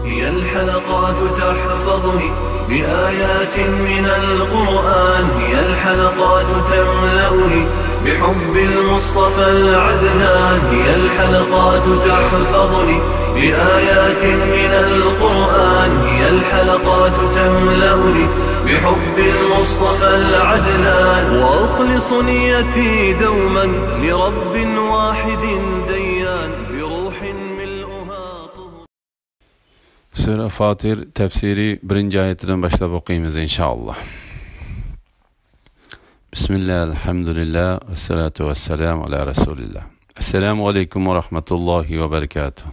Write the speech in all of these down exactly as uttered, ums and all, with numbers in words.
هي الحلقات تحفظني بآيات من القرآن، هي الحلقات تملأني بحب المصطفى العدنان، هي الحلقات تحفظني بآيات من القرآن، هي الحلقات تملأني بحب المصطفى العدنان، وأخلص نيتي دوما لرب واحد ديان، بروح ملؤها طهر. سۈرە فاتىر تەپسىرى بىرىنچى ئايىتىدىن باشلاپ ئوقۇيمىز، ئىنشائاللا. بىسمىللا، ئەلھەمدۇلىللا، ۋەسسالاتۇ ۋەسسالامۇ ئالا رەسۇلىللا. ئەسسالامۇ ئەلەيكۇم ۋە رەھمەتۇللاھى ۋە بەرىكاتۇھ.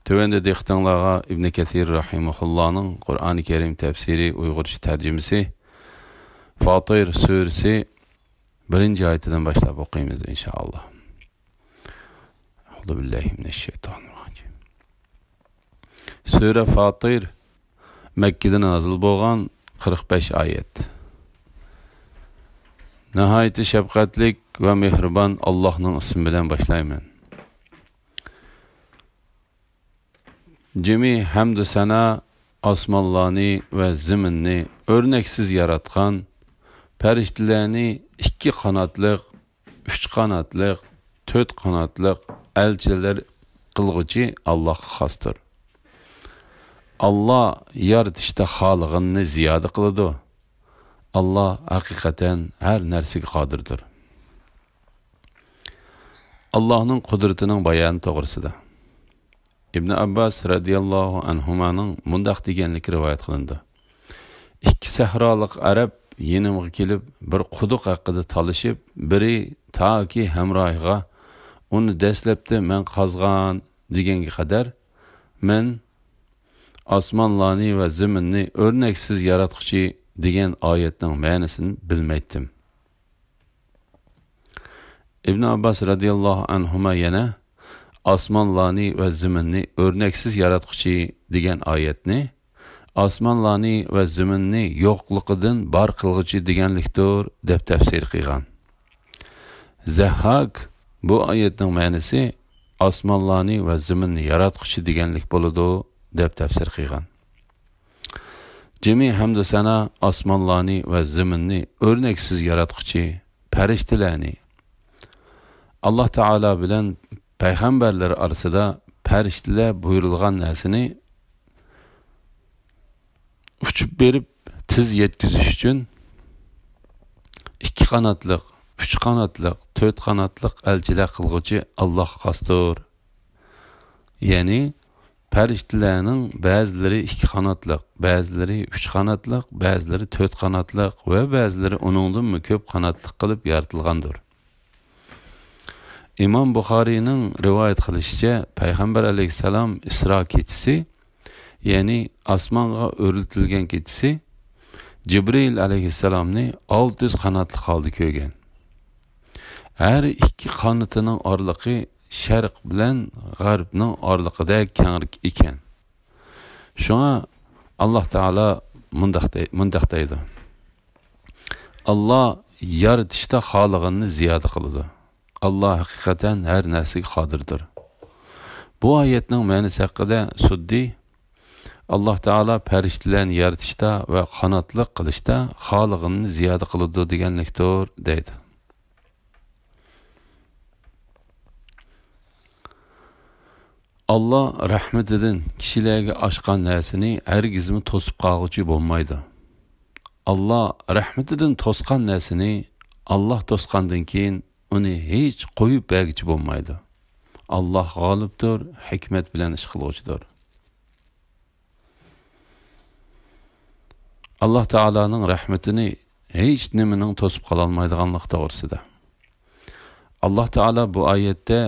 تۆۋەندە دىققىتىڭلارغا ئىبنى كەسىر رەھىمەھۇللانىڭ قۇرئانى كەرىم تەپسىرى ئۇيغۇرچە تەرجىمىسى فاتىر سۈرىسى بىرىنچى ئايىتىدىن باشلاپ ئوقۇيمىز، ئىنشائاللا. أعوذ بالله من الشيطان الرجيم. سۈرە فاتىر مەككىدە نازىل بولغان، قىرىق بەش ئايەت. ناھايىتى شەپقەتلىك ۋە مېھرىبان ئاللاھنىڭ ئىسمى بىلەن باشلايمەن. جىمى ھەمدۇ سەنا ئاسمانلارنى ۋە زېمىننى ئۆرنەكسىز ياراتقان، پەرىشتىلەرنى ئىككى قاناتلىق، ئۈچ قاناتلىق، تۆت قاناتلىق ئەلچىلەر قىلغۇچى ئاللاھقا خاستۇر. ئاللا يارىتىشتا خالىغىنىنى زىيادە قىلىدۇ. ئاللا ھەقىقەتەن ھەر نەرسىگە قادىردۇر. ئاللاھنىڭ قۇدرىتىنىڭ بايانى توغرىسىدا. ئىبن ئابباس رەزىياللاھۇ ئەنھۇمانىڭ مۇنداق دېگەنلىكى رىۋايەت قىلىنىدۇ: ئىككى سەھرالىق ئەرەب يېنىمغا كېلىپ، بىر قۇدۇق ھەققىدە تالىشىپ، بىرى تاكى ھەمراھىغا، ئۇنى دەسلەپتە مەن قازغان دېگەنگە قەدەر، مەن ئاسمانلارنى ۋە زېمىننى ئۆرنەكسىز ياراتقۇچى دېگەن ئايەتنىڭ مەنىسىنى بىلمەيتتىم. ئىبن ئابباس رەزىياللاھۇ ئەنھۇما يەنە ئاسمانلارنى ۋە زېمىننى ئۆرنەكسىز ياراتقۇچى دېگەن ئايەتنى ئاسمانلارنى ۋە زېمىننى يوقلۇقىدىن بار قىلغۇچى دېگەنلىكتۇر، دەپ تەپسىر قىلغان. زەھھاك بۇ ئايەتنىڭ مەنىسى ئاسمانلارنى ۋە زېمىننى ياراتقۇچى دېگەنلىك بولىدۇ، دەپ تەپسىر قىلغان. جىمى ھەمدۇ سەنا ئاسمانلارنى ۋە زېمىننى ئۆرنەكسىز ياراتقۇچى، پەرىشتىلەرنى. ئاللا تائالا بىلەن پەيغەمبەرلەر ئارىسىدا پەرىشتىلەر بۇيرۇلغان نەرسىنى ئۇچۇپ بېرىپ تېز يەتكۈزۈش ئۈچۈن ئىككى قاناتلىق، ئۈچ قاناتلىق، تۆت قاناتلىق ئەلچىلەر قىلغۇچى ئاللاھقا خاستۇر. يەنى پەرىشتىلەرنىڭ بەزىلىرى ئىككى قاناتلىق، بەزىلىرى ئۈچ قاناتلىق، بەزىلىرى تۆت قاناتلىق ۋە بەزىلىرى ئۇنىڭدىنمۇ كۆپ قاناتلىق قىلىپ يارىتىلغاندۇر. ئىمام بۇخارىينىڭ رىۋايەت قىلىشىچە، پەيغەمبەر ئەلەيھىسسالام ئىسرا كېچىسى، يەنى ئاسمانغا ئۆرلىتىلگەن كېچىسى، جىبرىئىل ئەلەيھىسسالامنى ئالتە يۈز قاناتلىق ھالدا كۆرگەن. ھەر ئىككى قانىتىنىڭ ئارىلىقى شەرق بىلەن غەربنىڭ ئارىلىقىدەك كەڭرى ئىكەن. شۇڭا ئاللا تائالا مۇنداق دەي-، مۇنداق دەيدۇ: ئاللا يارىتىشتا خالىغىنىنى زىيادە قىلىدۇ. ئاللا ھەقىقەتەن ھەر نەرسىگە قادىردۇر. بۇ ئايەتنىڭ مەنىسى ھەققىدە سۇددى، ئاللا تائالا پەرىشتىلەرنى يارىتىشتا ۋە قاناتلىق قىلىشتا خالىغىنىنى زىيادە قىلىدۇ دېگەنلىكتۇر، دەيدۇ. ئاللا رەھمىتىدىن كىشىلەرگە ئاچقان نەرسىنى ھەرگىزمۇ توسۇپ قالغۇچى بولمايدۇ. ئاللا رەھمىتىدىن توسقان نەرسىنى ئاللا توسقاندىن كېيىن ئۇنى ھېچ قويۇپ بەرگۈچى بولمايدۇ. ئاللا غالىبتۇر، ھېكمەت بىلەن ئىش قىلغۇچىدۇر. ئاللا تائالانىڭ رەھمىتىنى ھېچ نېمىنىڭ توسۇپ قالالمايدىغانلىقى توغرىسىدا. ئاللا تائالا بۇ ئايەتتە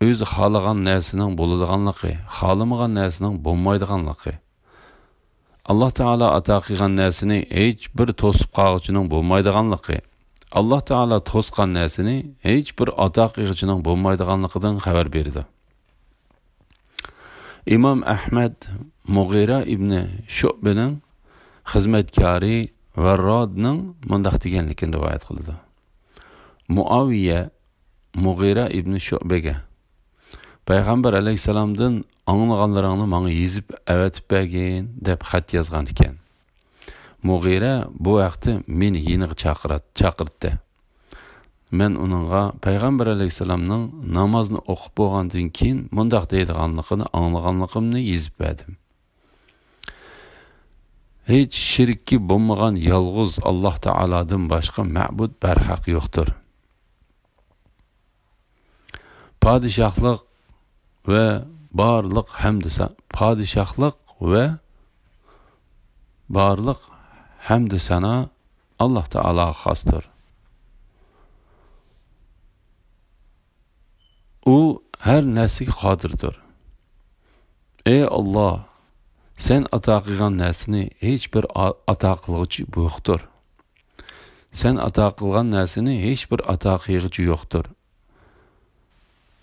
ئۆزى خالىغان نەرسىنىڭ بولىدىغانلىقى، خالىمىغان نەرسىنىڭ بولمايدىغانلىقى، ئاللا تائالا ئاتا قىلغان نەرسىنى ھېچ بىر توسۇپ قالغۇچىنىڭ بولمايدىغانلىقى، ئاللا تائالا توسقان نەرسىنى ھېچ بىر ئاتا قىلغۇچىنىڭ بولمايدىغانلىقىدىن خەۋەر بېرىدۇ. ئىمام ئەھمەد مۇغىرە ئىبنى شۇئبىنىڭ خىزمەتكارى ۋەررادنىڭ مۇنداق دېگەنلىكىنى رىۋايەت قىلىدۇ. مۇئاۋىيە مۇغىرە ئىبنى شۇئبىگە، پەيغەمبەر ئەلەيھىسسالامدىن ئاڭلىغانلىرىڭنى ماڭا يېزىپ ئەۋەتىپ بەرگىن» دەپ خەت يازغان ئىكەن. مۇغىرە بۇ ھەقتە مېنى يېنىغا چاقىرات-، چاقىرتتى. مەن ئۇنىڭغا پەيغەمبەر ئەلەيھىسسالامنىڭ نامازنى ئوقۇپ بولغاندىن كېيىن مۇنداق دەيدىغانلىقىنى ئاڭلىغانلىقىمنى يېزىپ بەردىم. ھېچ شېرىكى بولمىغان يالغۇز ئاللاھ تائالادىن باشقا مەبۇد بەرھەق يوقتۇر. پادىشاھلىق ۋە بارلىق ھەمدۇ سە-، پادىشاھلىق ۋە بارلىق ھەمدۇ سانا ئاللاھ تائالاغا خاستۇر. ئۇ ھەر نەرسىگە قادىردۇر. ئەي ئاللاھ، سەن ئاتا قىلغان نەرسىنى ھېچ بىر ئا-، ئاتا قىلغۇچى يوقتۇر. سەن ئاتا قىلغان نەرسىنى ھېچ بىر ئاتا قىلغۇچى يوقتۇر.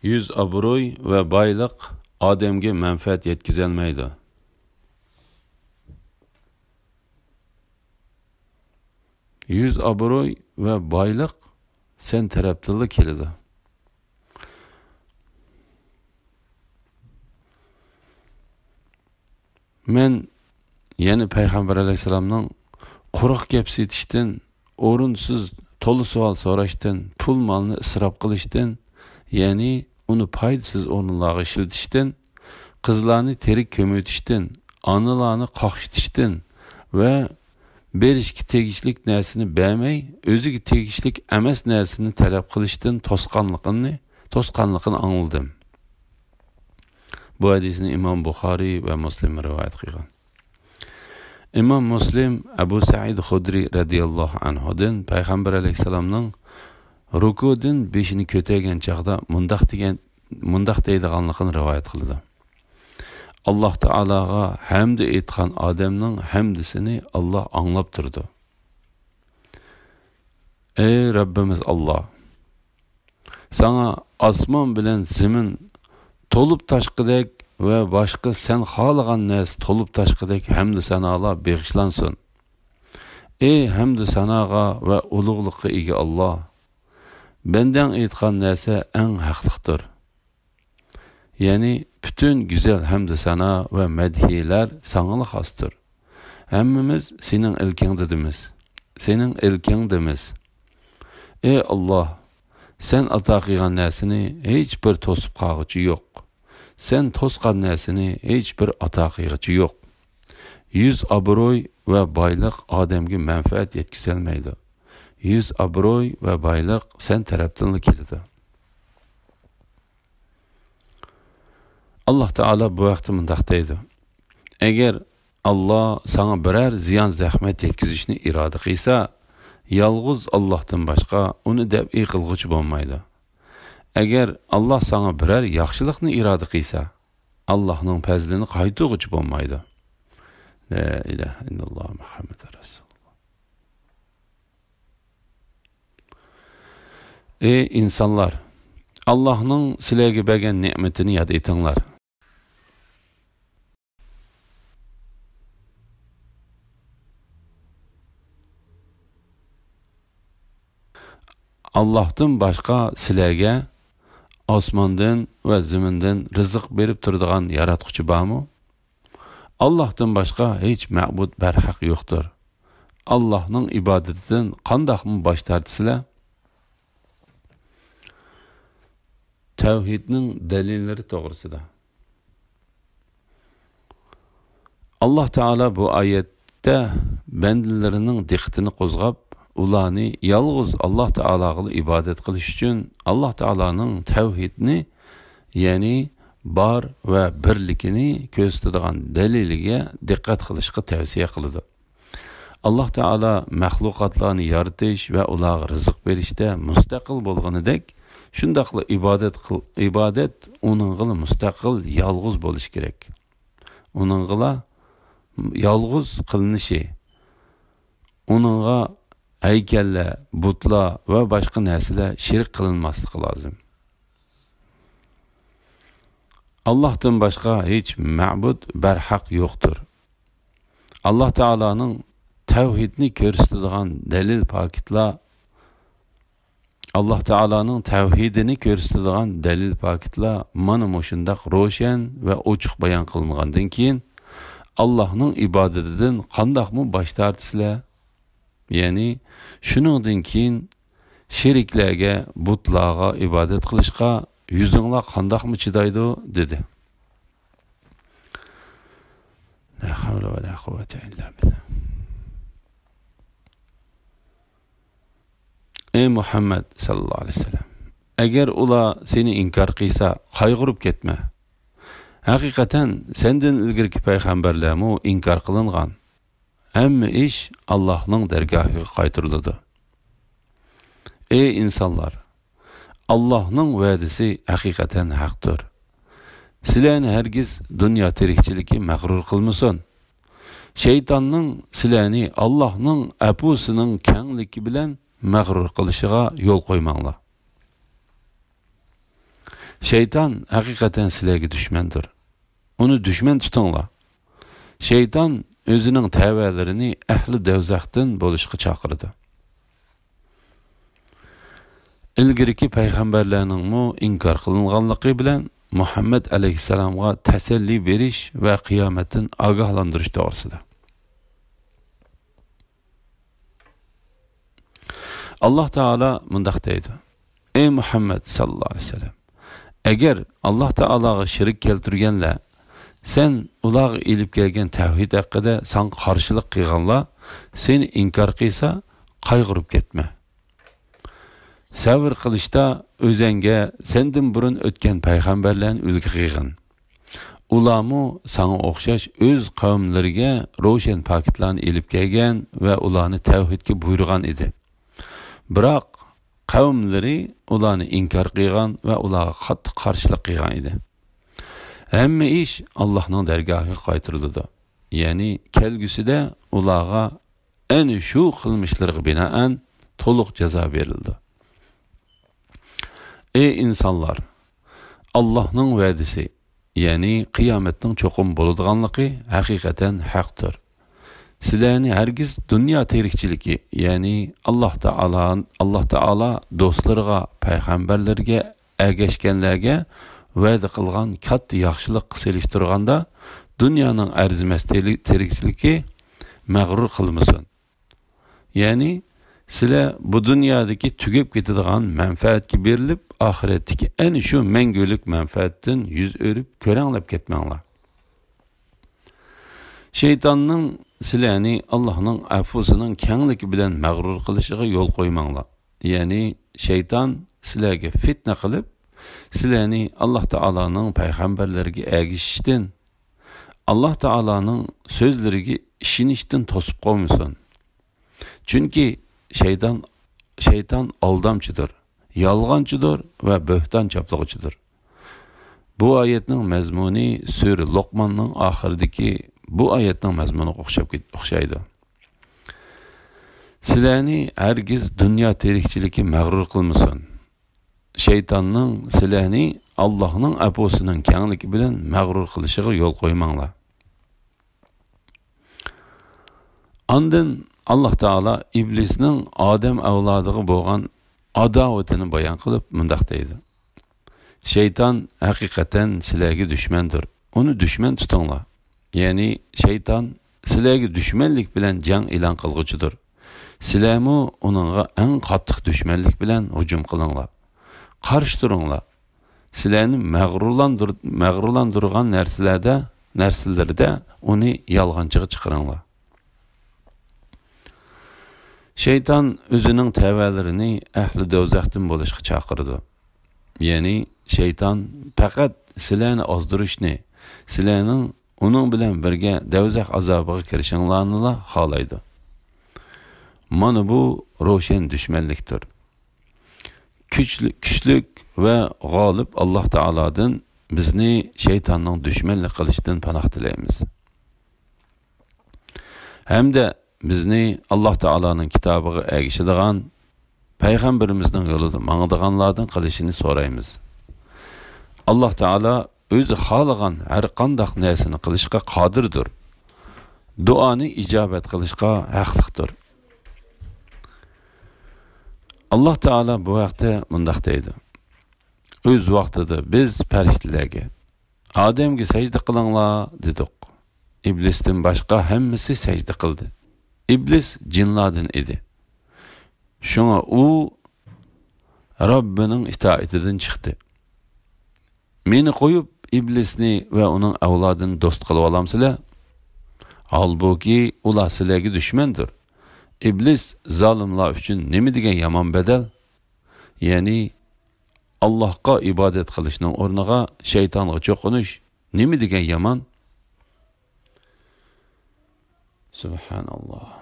يۈز ئابرۇي ۋە بايلىق ئادەمگە مەنپەئەت يەتكۈزەلمەيدۇ. يۈز ئابرۇي ۋە بايلىق سەن تەرەپتىنلا كېلىدۇ. مەن يەنە پەيغەمبەر ئەلەيھىسسالامنىڭ قۇرۇق گەپ سېتىشتىن، ئورۇنسىز تولا سوئال سوراشتىن، پۇل مالنى ئىسراپ قىلىشتىن، يەنى ئۇنى پايدىسىز ئورۇنلارغا ئىشلىتىشتىن، قىزلارنى تىرىك كۆمۈۋېتىشتىن، ئانىلارنى قاقشىتىشتىن ۋە بېرىشكە تېگىشلىك نەرسىنى بەرمەي، ئۆزىگە تېگىشلىك ئەمەس نەرسىنى تەلەپ قىلىشتىن توسقانلىقىنى، توسقانلىقىنى ئاڭلىدىم. بۇ ھەدىسنى ئىمام بۇخارىي ۋە مۇسلىم رىۋايەت قىلغان. ئىمام مۇسلىم ئەبۇ سەئىد خۇدرى رەزىياللاھۇ ئەنھۇدىن پەيغەمبەر ئەلەيھىسسالامنىڭ رۇكۇدىن بېشىنى كۆتەرگەن چاغدا مۇنداق دېگەن، مۇنداق دەيدىغانلىقىنى رىۋايەت قىلىدۇ: «ئاللاھ تائالاغا ھەمدۇ ئېيتقان ئادەمنىڭ ھەمدىسىنى ئاللاھ ئاڭلاپ تۇرىدۇ.» ئەي رەببىمىز ئاللاھ! ساڭا ئاسمان بىلەن زېمىن تولۇپ تاشقىدەك ۋە باشقا سەن خالىغان نەرسە تولۇپ تاشقىدەك ھەمدۇ سانالار بېغىشلانسۇن. ئەي ھەمدۇ ساناغا ۋە ئۇلۇغلۇققا ئىگە ئاللاھ! بەندەڭ ئېيتقان نەرسە ئەڭ ھەقلىقتۇر. يەنى پۈتۈن گۈزەل ھەمدۇ سانا ۋە مەدھىيەلەر ساڭىلا خاستۇر. ھەممىمىز سېنىڭ ئىلكىڭدىدىمىز. سېنىڭ ئىلكىڭدىمىز. ئەي ئاللاھ، سەن ئاتا قىلغان نەرسىنى ھېچ بىر توسۇپ قالغۇچى يوق. سەن توسقان نەرسىنى ھېچ بىر ئاتا قىلغۇچى يوق. يۈز ئابرۇي ۋە بايلىق ئادەمگە مەنپەئەت يەتكۈزەلمەيدۇ. يۈز ئابرۇي ۋە بايلىق سەن تەرەپتىنلا كېلىدۇ. ئاللاھ تائالا بۇ ھەقتە مۇنداق دەيدۇ: ئەگەر ئاللاھ ساڭا بىرەر زىيان-زەخمەت يەتكۈزۈشنى ئىرادە قىلسا، يالغۇز ئاللاھتىن باشقا ئۇنى دەپئى قىلغۇچى بولمايدۇ. ئەگەر ئاللاھ ساڭا بىرەر ياخشىلىقنى ئىرادە قىلسا، ئاللاھنىڭ پەزلىنى قايتۇرغۇچى بولمايدۇ. لا ئىلاھە ئىللاللاھ مۇھەممەدۇر رەسۇلۇللاھ. ئەي ئىنسانلار! ئاللاھنىڭ سىلەرگە بەرگەن نېمىتىنى ياد ئېتىڭلار. ئاللاھتىن باشقا سىلەرگە ئاسماندىن ۋە زېمىندىن رىزىق بېرىپ تۇرىدىغان ياراتقۇچى بارمۇ؟ ئاللاھتىن باشقا ھېچ مەبۇد بەرھەق يوقتۇر. ئاللاھنىڭ ئىبادىتىدىن قانداقمۇ باش تارتىسىلەر؟ تەۋھىدنىڭ دەلىللىرى توغرىسىدا. ئاللاھ تائالا بۇ ئايەتتە بەندىلىرىنىڭ دىققىتىنى قوزغاپ، ئۇلارنى يالغۇز ئاللاھ تائالاغىلا ئىبادەت قىلىش ئۈچۈن ئاللاھ تائالانىڭ تەۋھىدنى، يەنى بار ۋە بىرلىكىنى كۆرسىتىدىغان دەلىلىگە دىققەت قىلىشقا تەۋسىيە قىلىدۇ. ئاللاھ تائالا مەخلۇقاتلارنى يارىتىش ۋە ئۇلارغا رىزىق بېرىشتە مۇستەقىل بولغىنىدەك، شۇنداقلا ئىبادەت قىل-، ئىبادەت ئۇنىڭغىلا مۇستەقىل، يالغۇز بولۇشى كېرەك. ئۇنىڭغىلا يالغۇز قىلىنىشى، ئۇنىڭغا ھەيكەللەر، بۇتلار ۋە باشقا نەرسىلەر شېرىك قىلىنماسلىقى لازىم. ئاللاھتىن باشقا ھېچ مەبۇد بەرھەق يوقتۇر. ئاللاھ تائالانىڭ تەۋھىدنى كۆرسىتىدىغان دەلىل پاكىتلار ئاللاھ تائالانىڭ تەۋھىدىنى كۆرسىتىدىغان دەلىل پاكىتلار مانا مۇشۇنداق روشەن ۋە ئوچۇق بايان قىلىنغاندىن كېيىن، ئاللاھنىڭ ئىبادىتىدىن قانداقمۇ باش تارتىسىلەر؟ يەنى شۇنىڭدىن كېيىن شېرىكلەرگە، بۇتلارغا ئىبادەت قىلىشقا يۈزۈڭلار قانداقمۇ چىدايدۇ؟ دېدى. لا حول ولا قوة إلا بالله. ئەي مۇھەممەد ساللاللاھۇ ئەلەيھى ۋەسەللەم، ئەگەر ئۇلار سېنى ئىنكار قىلسا، قايغۇرۇپ كەتمە. ھەقىقەتەن سەندىن ئىلگىرىكى پەيغەمبەرلەرمۇ ئىنكار قىلىنغان. ھەممە ئىش ئاللاھنىڭ دەرگاھىغا قايتۇرۇلىدۇ. ئەي ئىنسانلار! ئاللاھنىڭ ۋەدىسى ھەقىقەتەن ھەقتۇر. سىلەرنى ھەرگىز دۇنيا تىرىكچىلىكى مەغرۇر قىلمىسۇن. شەيتاننىڭ سىلەرنى ئاللاھنىڭ ئەپۇسىنىڭ كەڭلىكى بىلەن مەغرۇر قىلىشىغا يول قويماڭلار. شەيتان ھەقىقەتەن سىلەرگە دۈشمەندۇر. ئۇنى دۈشمەن تۇتۇڭلار. شەيتان ئۆزىنىڭ تەۋەلىرىنى ئەھلى دوزاختىن بولۇشقا چاقىرىدۇ. ئىلگىرىكى پەيغەمبەرلەرنىڭمۇ ئىنكار قىلىنغانلىقى بىلەن مۇھەممەد ئەلەيھىسسالامغا تەسەللى بېرىش ۋە قىيامەتتىن ئاگاھلاندۇرۇش توغرىسىدا. ئاللاھ تائالا مۇنداق دەيدۇ: ئەي مۇھەممەد ساللاللاھۇ ئەلەيھى ۋەسەللەم، ئەگەر ئاللاھ تائالاغا شېرىك كەلتۈرگەنلەر، سەن ئۇلارغا ئېلىپ كەلگەن تەۋھىد ھەققىدە ساڭا قارشىلىق قىلغانلار سېنى ئىنكار قىلسا، قايغۇرۇپ كەتمە. سەۋر قىلىشتا ئۆزەڭگە سەندىن بۇرۇن ئۆتكەن پەيغەمبەرلەرنى ئۈلگە قىلغىن. ئۇلارمۇ ساڭا ئوخشاش ئۆز قەۋملىرىگە روشەن پاكىتلارنى ئېلىپ كەلگەن ۋە ئۇلارنى تەۋھىدكە بۇيرۇغان ئىدى. بىراق قەۋملىرى ئۇلارنى ئىنكار قىلغان ۋە ئۇلارغا قاتتىق قارشىلىق قىلغان ئىدى. ھەممە ئىش ئاللاھنىڭ دەرگاھىغا قايتۇرۇلىدۇ. يەنى كەلگۈسىدە ئۇلارغا ئەنە شۇ قىلمىشلىرىغا بىنائەن تولۇق جازا بېرىلىدۇ. ئەي ئىنسانلار! ئاللاھنىڭ ۋەدىسى، يەنى قىيامەتنىڭ چوقۇم بولىدىغانلىقى ھەقىقەتەن ھەقتۇر. سىلەرنى ھەرگىز دۇنيا تىرىكچىلىكى، يەنى ئاللاھ تائالا، ئاللاھ تائالا دوستلىرىغا، پەيغەمبەرلىرىگە ئەگەشكەنلەرگە ۋەدە قىلغان كاتتا ياخشىلىققا سېلىشتۇرغاندا، دۇنيانىڭ ئەرزىمەس تىرىكچىلىكى مەغرۇر قىلمىسۇن. يەنى، سىلەر بۇ دۇنيادىكى تۈگەپ كېتىدىغان مەنپەئەتكە بېرىلىپ، ئاخىرەتتىكى ئەنە شۇ مەڭگۈلۈك مەنپەئەتتىن يۈز ئۆرۈپ، كۆرەڭلەپ كەتمەڭلار. شەيتاننىڭ سىلەرنى ئاللاھنىڭ ئەپۇسىنىڭ كەڭلىكى بىلەن مەغرۇر قىلىشىغا يول قويماڭلار. يەنى، شەيتان سىلەرگە فىتنە قىلىپ، سىلەرنى ئاللاھ تائالانىڭ پەيغەمبەرلىرىگە ئەگىشىشتىن، ئاللاھ تائالانىڭ سۆزلىرىگە ئىشىنىشتىن توسۇپ قويمىسۇن. چۈنكى شەيتان، شەيتان ئالدامچىدۇر، يالغانچىدۇر ۋە بۆھتان چاپلىغۇچىدۇر. بۇ ئايەتنىڭ مەزمۇنى سۈرە لوقماننىڭ ئاخىرىدىكى بۇ ئايەتنىڭ مەزمۇنىغا ئوخشاپ كېت-، ئوخشايدۇ. سىلەرنى ھەرگىز دۇنيا تىرىكچىلىكى مەغرۇر قىلمىسۇن. شەيتاننىڭ سىلەرنى ئاللاھنىڭ ئەپۇسىنىڭ كەڭلىكى بىلەن مەغرۇر قىلىشىغا يول قويماڭلار. ئاندىن ئاللاھ تائالا ئىبلىسنىڭ ئادەم ئەۋلادىغا بولغان ئاداۋىتىنى بايان قىلىپ مۇنداق دەيدۇ: شەيتان ھەقىقەتەن سىلەرگە دۈشمەندۇر، ئۇنى دۈشمەن تۇتۇڭلار. يەنى شەيتان سىلەرگە دۈشمەنلىك بىلەن جەڭ ئېلان قىلغۇچىدۇر. سىلەرمۇ ئۇنىڭغا ئەڭ قاتتىق دۈشمەنلىك بىلەن ھۇجۇم قىلىڭلار. قارشى تۇرۇڭلار. سىلەرنى مەغرۇرلاندۇر-، مەغرۇرلاندۇرغان نەرسىلەردە، نەرسىلىرىدە ئۇنى يالغانچىغا چىقىرىڭلار. شەيتان ئۆزىنىڭ تەۋەلىرىنى ئەھلى دوزاختىن بولۇشقا چاقىرىدۇ. يەنى شەيتان پەقەت سىلەرنى ئازدۇرۇشنى، سىلەرنىڭ ئۇنىڭ بىلەن بىرگە دەۋزەخ ئازابىغا كىرىشىڭلارنىلا خالايدۇ. مانا بۇ روشەن دۈشمەنلىكتۇر. كۈچلۈك، كۈچلۈك ۋە غالىب ئاللاھ تائالادىن بىزنى شەيتاننىڭ دۈشمەنلىك قىلىشىدىن پاناھ تىلەيمىز. ھەمدە بىزنى ئاللاھ تائالانىڭ كىتابىغا ئەگىشىدىغان، پەيغەمبىرىمىزنىڭ يولىدا ماڭىدىغانلاردىن قىلىشىنى سورايمىز. ئاللاھ تائالا ئۆزى خالىغان ھەر قانداق نەرسىنى قىلىشقا قادىردۇر. دۇئانى ئىجابەت قىلىشقا ھەقلىقتۇر. ئاللاھ تائالا بۇ ھەقتە مۇنداق دەيدۇ: ئۆز ۋاقتىدا بىز پەرىشتىلەرگە، «ئادەمگە سەجدە قىلىڭلار» دېدۇق. ئىبلىستىن باشقا ھەممىسى سەجدە قىلدى. ئىبلىس جىنلاردىن ئىدى. شۇڭا ئۇ رەببىنىڭ ئىتائىتىدىن چىقتى. مېنى قويۇپ، ئىبلىسنى ۋە ئۇنىڭ ئەۋلادىنى دوست قىلىۋالامسىلەر؟ ھالبۇكى، ئۇلار سىلەرگە دۈشمەندۇر. ئىبلىس زالىملار ئۈچۈن نېمە دېگەن يامان بەدەل؟ يەنى، ئاللاھقا ئىبادەت قىلىشنىڭ ئورنىغا شەيتانغا چوقۇنۇش نېمە دېگەن يامان؟ سۇبھاناللاھ.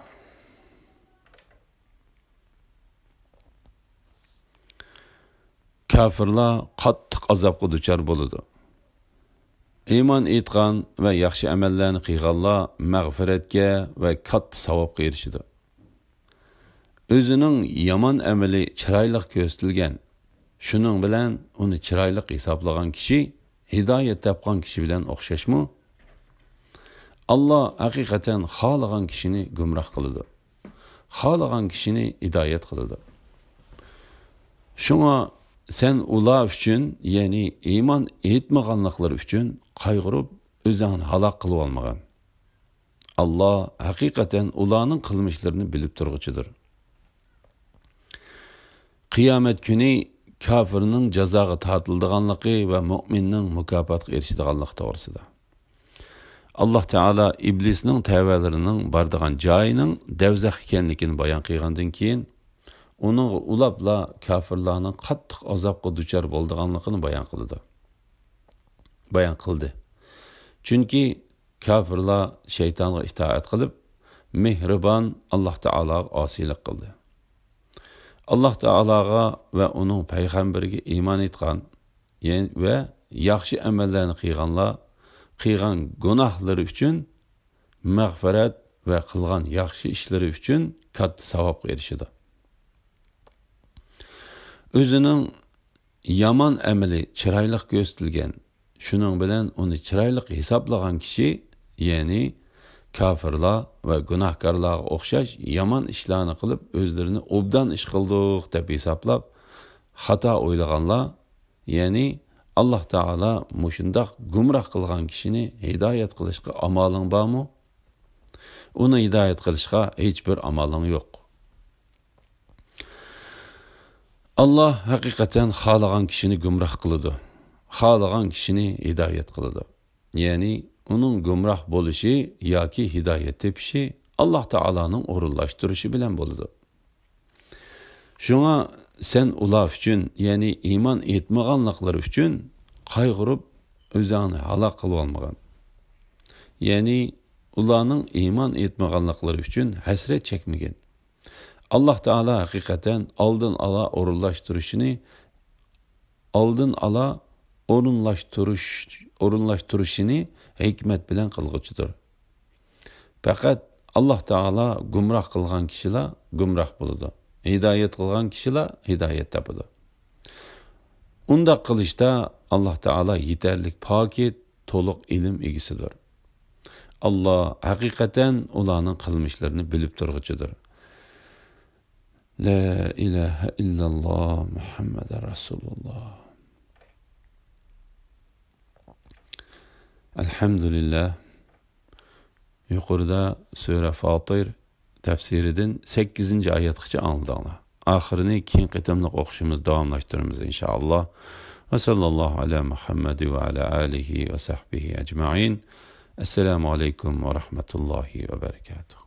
كاپىرلار قاتتىق ئازابقا دۇچار بولىدۇ. ئىمان ئېيتقان ۋە ياخشى ئەمەللەرنى قىلغانلار مەغپىرەتكە ۋە كاتتا ساۋابقا ئېرىشىدۇ. ئۆزىنىڭ يامان ئەمىلى چىرايلىق كۆرسىتىلگەن، شۇنىڭ بىلەن ئۇنى چىرايلىق ھېسابلىغان كىشى ھىدايەت تاپقان كىشى بىلەن ئوخشاشمۇ؟ ئاللاھ ھەقىقەتەن خالىغان كىشىنى گۇمراھ قىلىدۇ، خالىغان كىشىنى ھىدايەت قىلىدۇ. شۇڭا سەن ئۇلار ئۈچۈن، يەنى ئىمان ئېيتمىغانلىقلىرى ئۈچۈن قايغۇرۇپ، ئۆزۈڭنى ھالاك قىلىۋالمىغىن. ئاللاھ ھەقىقەتەن ئۇلارنىڭ قىلمىشلىرىنى بىلىپ تۇرغۇچىدۇر. قىيامەت كۈنى كاپىرنىڭ جازاغا تارتىلىدىغانلىقى ۋە مۆمىننىڭ مۇكاپاتقا ئېرىشىدىغانلىقى توغرىسىدا. ئاللاھ تائالا ئىبلىسنىڭ تەۋەلىرىنىڭ بارىدىغان جايىنىڭ دەۋزەخ ئىكەنلىكىنى بايان قىلغاندىن كېيىن، ئۇنىڭغا ئۇلاپلا كاپىرلارنىڭ قاتتىق ئازابقا دۇچار بولىدىغانلىقىنى بايان قىلىدۇ. بايان قىلدى. چۈنكى كاپىرلار شەيتانغا ئىتائەت قىلىپ، مېھرىبان ئاللاھ تائالاغا ئاسىيلىق قىلدى. ئاللاھ تائالاغا ۋە ئۇنىڭ پەيغەمبىرىگە ئىمان ئېيتقان، يەنى، ۋە ياخشى ئەمەللەرنى قىلغانلار قىلغان گۇناھلىرى ئۈچۈن مەغپىرەت ۋە قىلغان ياخشى ئىشلىرى ئۈچۈن كاتتا ساۋابقا ئېرىشىدۇ. ئۆزىنىڭ يامان ئەمىلى چىرايلىق كۆرسىتىلگەن، شۇنىڭ بىلەن ئۇنى چىرايلىق ھېسابلىغان كىشى، يەنى كاپىرلار ۋە گۇناھكارلارغا ئوخشاش يامان ئىشلارنى قىلىپ، ئۆزلىرىنى ئوبدان ئىش قىلدۇق دەپ ھېسابلاپ، خاتا ئويلىغانلار، يەنى ئاللاھ تائالا مۇشۇنداق گۇمراھ قىلغان كىشىنى ھىدايەت قىلىشقا ئامالىڭ بارمۇ؟ ئۇنى ھىدايەت قىلىشقا ھېچبىر ئامالىڭ يوق. ئاللاھ ھەقىقەتەن خالىغان كىشىنى گۇمراھ قىلىدۇ، خالىغان كىشىنى ھىدايەت قىلىدۇ. يەنى ئۇنىڭ گۇمراھ بولۇشى ياكى ھىدايەت تېپىشى ئاللاھ تائالانىڭ ئورۇنلاشتۇرۇشى بىلەن بولىدۇ. شۇڭا سەن ئۇلار ئۈچۈن، يەنى ئىمان ئېيتمىغانلىقلىرى ئۈچۈن قايغۇرۇپ، ئۆزۈڭنى ھالاك قىلىۋالمىغىن. يەنى ئۇلارنىڭ ئىمان ئېيتمىغانلىقلىرى ئۈچۈن ھەسرەت چەكمىگىن. ئاللاھ تائالا ھەقىقەتەن ئالدىن ئالا ئورۇنلاشتۇرۇشىنى، ئالدىن ئالا ئورۇنلاشتۇرۇش، ئورۇنلاشتۇرۇشىنى ھېكمەت بىلەن قىلغۇچىدۇر. پەقەت ئاللاھ تائالا گۇمراھ قىلغان كىشىلا گۇمراھ بولىدۇ، ھىدايەت قىلغان كىشىلا ھىدايەت تاپىدۇ. ئۇنداق قىلىشتا ئاللاھ تائالا يېتەرلىك پاكىت، تولۇق ئىلىم ئىگىسىدۇر. ئاللاھ ھەقىقەتەن ئۇلارنىڭ قىلمىشلىرىنى بىلىپ تۇرغۇچىدۇر. لا ئىلاھە ئىللاللاھ، مۇھەممەدۇر رەسۇلۇللاھ. ئەلھەمدۇلىللاھ. يۇقىرىدا سۈرە فاتىر تەپسىرىدىن سەككىزىنچى ئايەتكىچە ئاڭلىدىڭلار. ئاخىرىنى كېيىن قېتىملىق ئوقۇشىمىز داۋاملاشتۇرىمىز، ئىنشائاللاھ. ۋە ساللاللاھۇ ئەلا مۇھەممەد ۋە ئەلا ئالىھى ۋە سەھبىھى ئەجمەئىن. ئەسسالامۇ ئەلەيكۇم ۋە رەھمەتۇللاھى ۋە بەرىكاتۇھ.